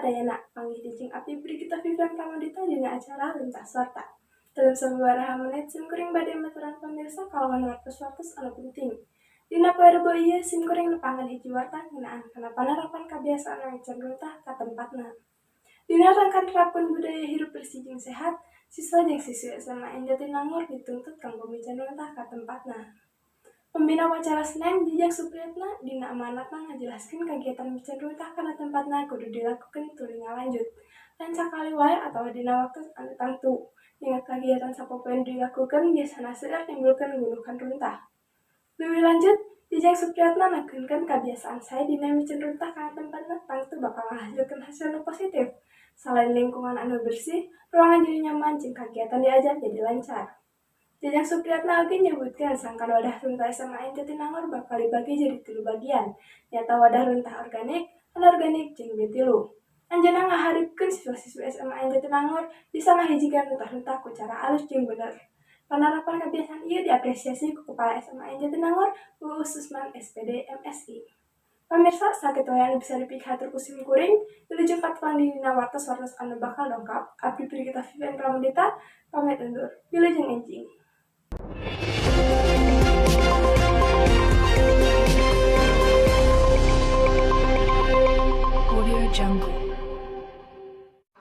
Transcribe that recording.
Sadayana, panggih deui jeung abdi Brigita Vivian Pramudita dina acara Lintas Warta. Dalam sababaraha menit sim kuring bade maturan pamirsa kalawan wartos-wartos anu penting. Dina poe Rebo ieu sim kuring nepangan hiji warta ngeunaan kana panerapan kabiasaan micen runtah ka tempatna. Dina rangka nerapkeun budaya hirup bersih jeung sehat, siswa jeung siswi SMAN Jatinangor dituntut kanggo micen runtah ka tempatna. Pembina Upacara Senen, Jajang Supriyatna, dina amanatna ngajelaskeun kagiatan micen runtah kana tempatna kudu dilakukeun tuluy ngalanjut, lain sakali wae atawa dina waktu anu tangtu. Ngingat kagiatan sapopoe nu dilakukeun biasana seueur nimbulkeun gundukan runtah. Leuwih lanjut, Jajang Supriyatna nekeunkeun kabiasaan sae dina micen runtah kana tempatna tangtu bakal ngahasilkeun hasil nu positif. Salain lingkungan anu bersih, ruangan jadi nyaman jeung kagiatan diajar jadi lancar. Jajang Supriyatna oge nyebutkeun sangkan wadah runtah SMAN Jatinangor bakal dibagi jadi tilu bagian, nyaeta wadah runtah organik, anorganik, jeung B3. Anjeunna ngaharepkeun siswa-siswi SMAN Jatinangor bisa ngahijikeun runtah-runtah ku cara alus jeung bener. Panarapan kabiasaan ieu diapresiasi ku Kepala SMAN Jatinangor, Uus Usman S.Pd., M.Si. Pamirsa, sakitu wae anu bisa dipihatur ku sim kuring, wilujeng patepang dina wartos-wartos anu bakal dongkap. Abdi Brigita Vivian Pramudita, pamit undur. Wilujeng enjing.